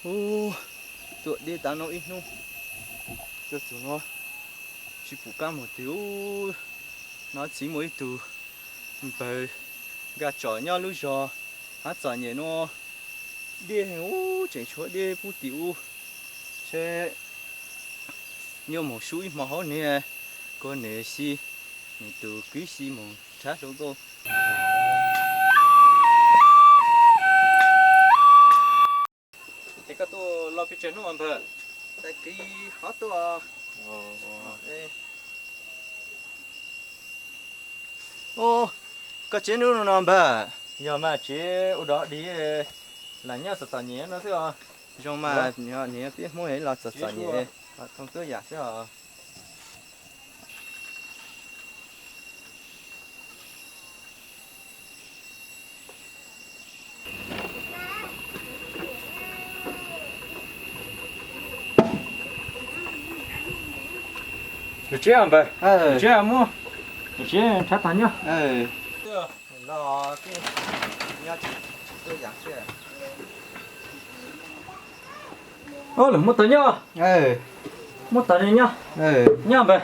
Ub, tuaj deb tav no ib hnub, tuaj txog no tsis pom qab mus twg ub. No txiv muaj ib tug npawg nkag tsom nyob lub zos Hav Txom Nyem no, deb heev ub, tseem tshuav deb pub tim ub. Seb yuav mus sub ib hmo hauv niag, kuv niam xyov nws tus kwv xyov mus nrhav hluas nkauj. Es koj tuaj los pes tsawg hnub npawg? Tag kis qhov tuaj. Koj tsev hnub no npawg? Yog mas tsev ua dog dig, lam nyob txom txom nyem no xwb os. Zoo mas, nws peb Hmoob los txom txom nyem, thooj tuab yam xwb os. Tus tsev npawg, tus tsev muab, tus tsev nrhav tag nyob. Muab tag nyob, muab tag nyob, nyob npawg.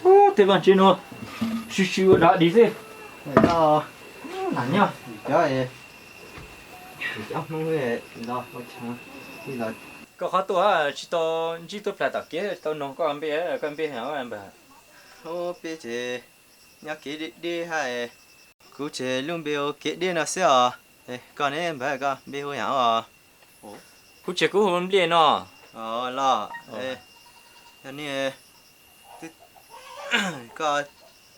Ub, tej vaj tsev no sib sib ua dog dig xwb. Nyob, koj qhov tuaj tsis tau ntsib tuaj plas tom kev tau noog koj npe, koj npe hos npawg? Peb ces nyob kev deb deb hab, kuv ces lub npe hu Kev Deb no xwb os. Koj ne npawg, koj npe hu yam ua? Kuv ces kuv hu Npliaj no. Los, yog ne, koj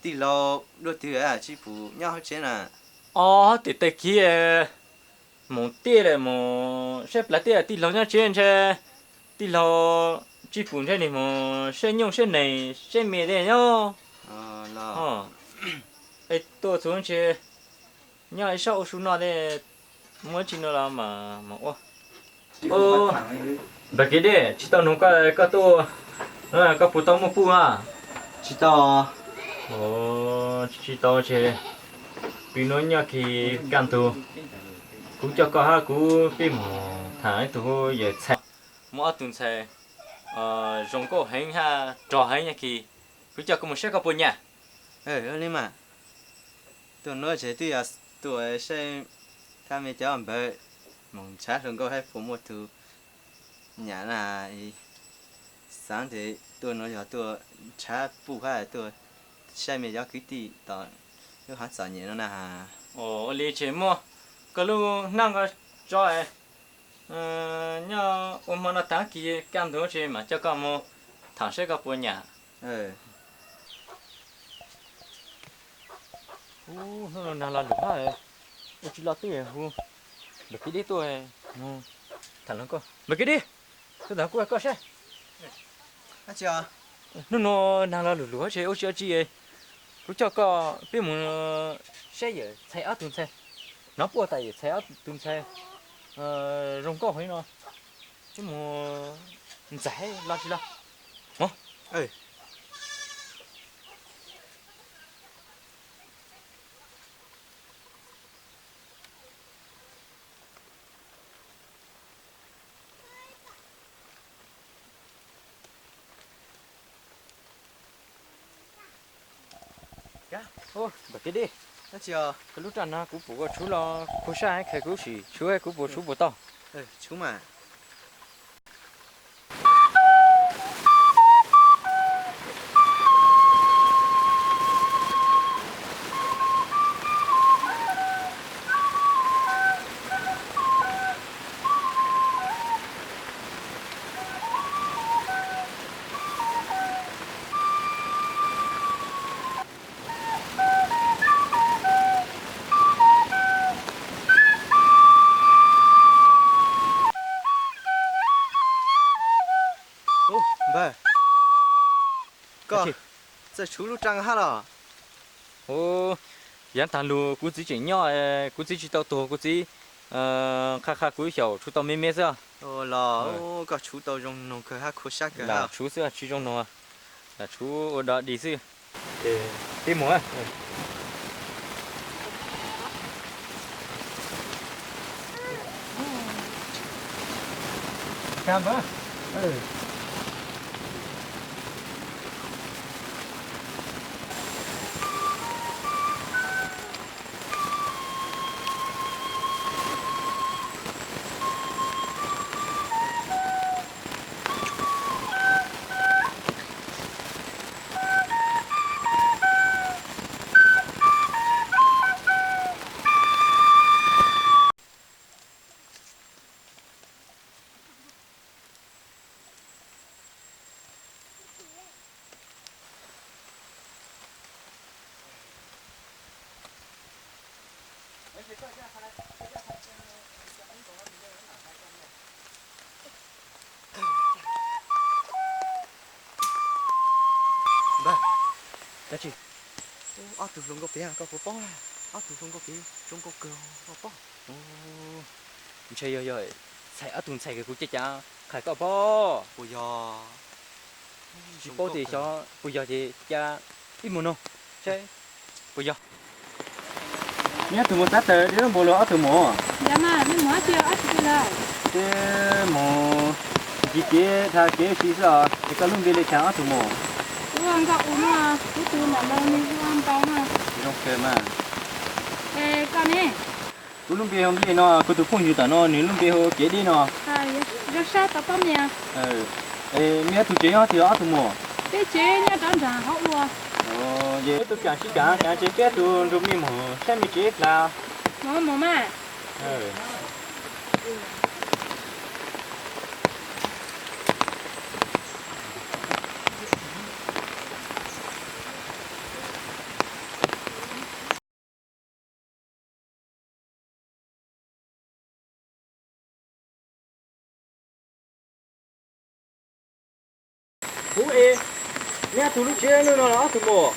tij laug dua twg tsis pum nyob hauv tsev na? Ob, tim tag kis mus tiaj lawm, mus saib plas tiaj, tij laug nyob tsev ntshe tij laug tsis pum ntshe nws mus saib nyuj saib nees saib me thiab nyob. Es tuaj txug ntshe nyob ib sab ua su noj thiab, muaj tsi no los mas mus ua. Npawg Kev Deb, tsis tau noog koj, koj tuaj, koj puas tau muaj puj a? Tsis tau. Tsis tau ces pw no nyob kis kaj ntug, kuv coj koj hab kuv peb mus tham ib tug yawm ntxhais, muaj ob tug ntxhais zoo nkauj heev hab rog heev nyob kis, kuv coj koj mus saib koj puas nyam. Li mas, tuaj nuav ces twb yog tuaj saib thab me cov npawg mus nrhav hluas nkauj saib puas muaj tus nyam na. Xaav tes tuaj nuav yog tuaj nrhav puj hab tuaj saib me cov kwv tij tom lub hav txom nyem no na. Ua li ces muab koj lub hnab nqa tso, nyob ua hmo no taag kis kaj ntug ces mam coj koj mus tham saib koj puas nyam. Hnub no nag los lug hab, ua tsi los twb hu Npawg Kev Deb tuaj mus tham hluas nkauj. Npawg Kev Deb, tuaj tham hluas nkauj koj saib. Hnub no nag los lug lug hab ces ua tsi ua tsi, kuv coj koj peb mus saib yawm ntxhais ob tug ntxhais, hnov puab tas yawm ntxhais ob tug ntxhais zoo nkauj heev no, peb mus ntxais los tsis los? Npawg Kev Deb, koj lub raj no kuv pum koj tshuv los khuv sab heev, khaws kuv sim tshuv kuv puas tshuv puas tau. Npawg, koj txawj tshuv lub raj hab los? Yav tag lug kuv txiv tseem nyob, kuv txiv tsis tau tuag, kuv txiv qha qha kuv xyaum tshuv tau me me xwb. Los koj tshuv tau zoo noog kawg hab khuv sab kawg. Lam tshuv xwb tsis zoo noog, lam tshuv ua dog dig xwb. Peb mus. Npawg, dab tsi? Ob tug hluas nkauj pem koj puas paub? Ob tug hluas nkauj pem zoo nkauj kawg koj paub? Ntshe yog, yog txhais ob tug ntxhais kawg kuv caj cas qhais koj paub. Puas yog? Tsis paub tias xyov puas yog ces cas ib mus no seb puas yog. Neb ob tug mus tab taws deb lub npaum li ob tug mus. Ces mus ncig kev dhau kev si xwb os, es koj lub npe li cas ob tug mus? Zoo kawg mas. Kuv lub npe hu Nplij no, kuv tus phooj ywg tom no nws lub npe hu Kev Dej no. Mej ob tug tsev nyob twg ob tug mus? Peb tsev nyob rov nram hauv ua. Ces peb tug kam sib kam, kam ces peb tug nrug mej mus saib mej tsev hla. Mus mas. Kuv es, neb ob tug lub tsev no los ob tug mus?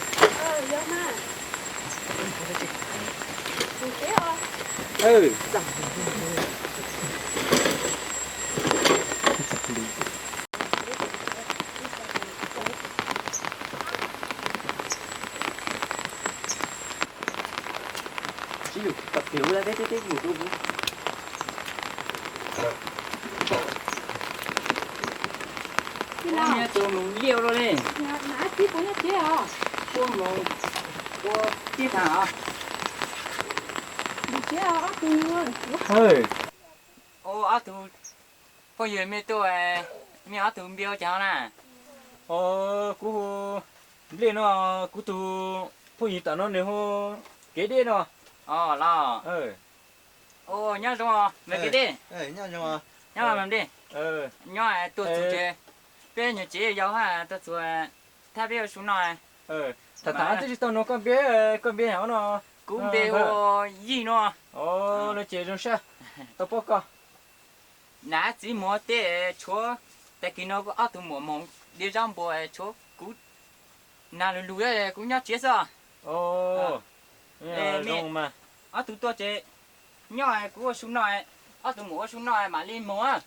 Tsis yog kom piav ua dab teb teb mus rau kuv. Neb tus mus liaj ua luaj li. Puab mus ua tib tag os. Ob tug phooj ywg mej tuaj, mej ob tug npe ua cas na? Kuv hu Nplij no, kuv tus phooj ywg tom no nws hu Kev Dej no. Los, nyob zoo Kev Dej. Nyob Nplij, nyob tuaj txug tsev, peb nyuag tsev yau hab tuaj txug thab peb ua su noj. Tham tham twb tsis tau nug koj npe, koj npe hab no? Kuv npe hu Yij no. Los ces zoo sab tau paub koj. Nam txiv mus ua teb tshuav, tag kis no ob tug muam moog de zaub npua tshuav kuv nag lug lug, kuv nyob tsev xwb. Ob tug tuaj tsev nyob, kuv ua su noj, ob tug muam ua su noj mam li moog.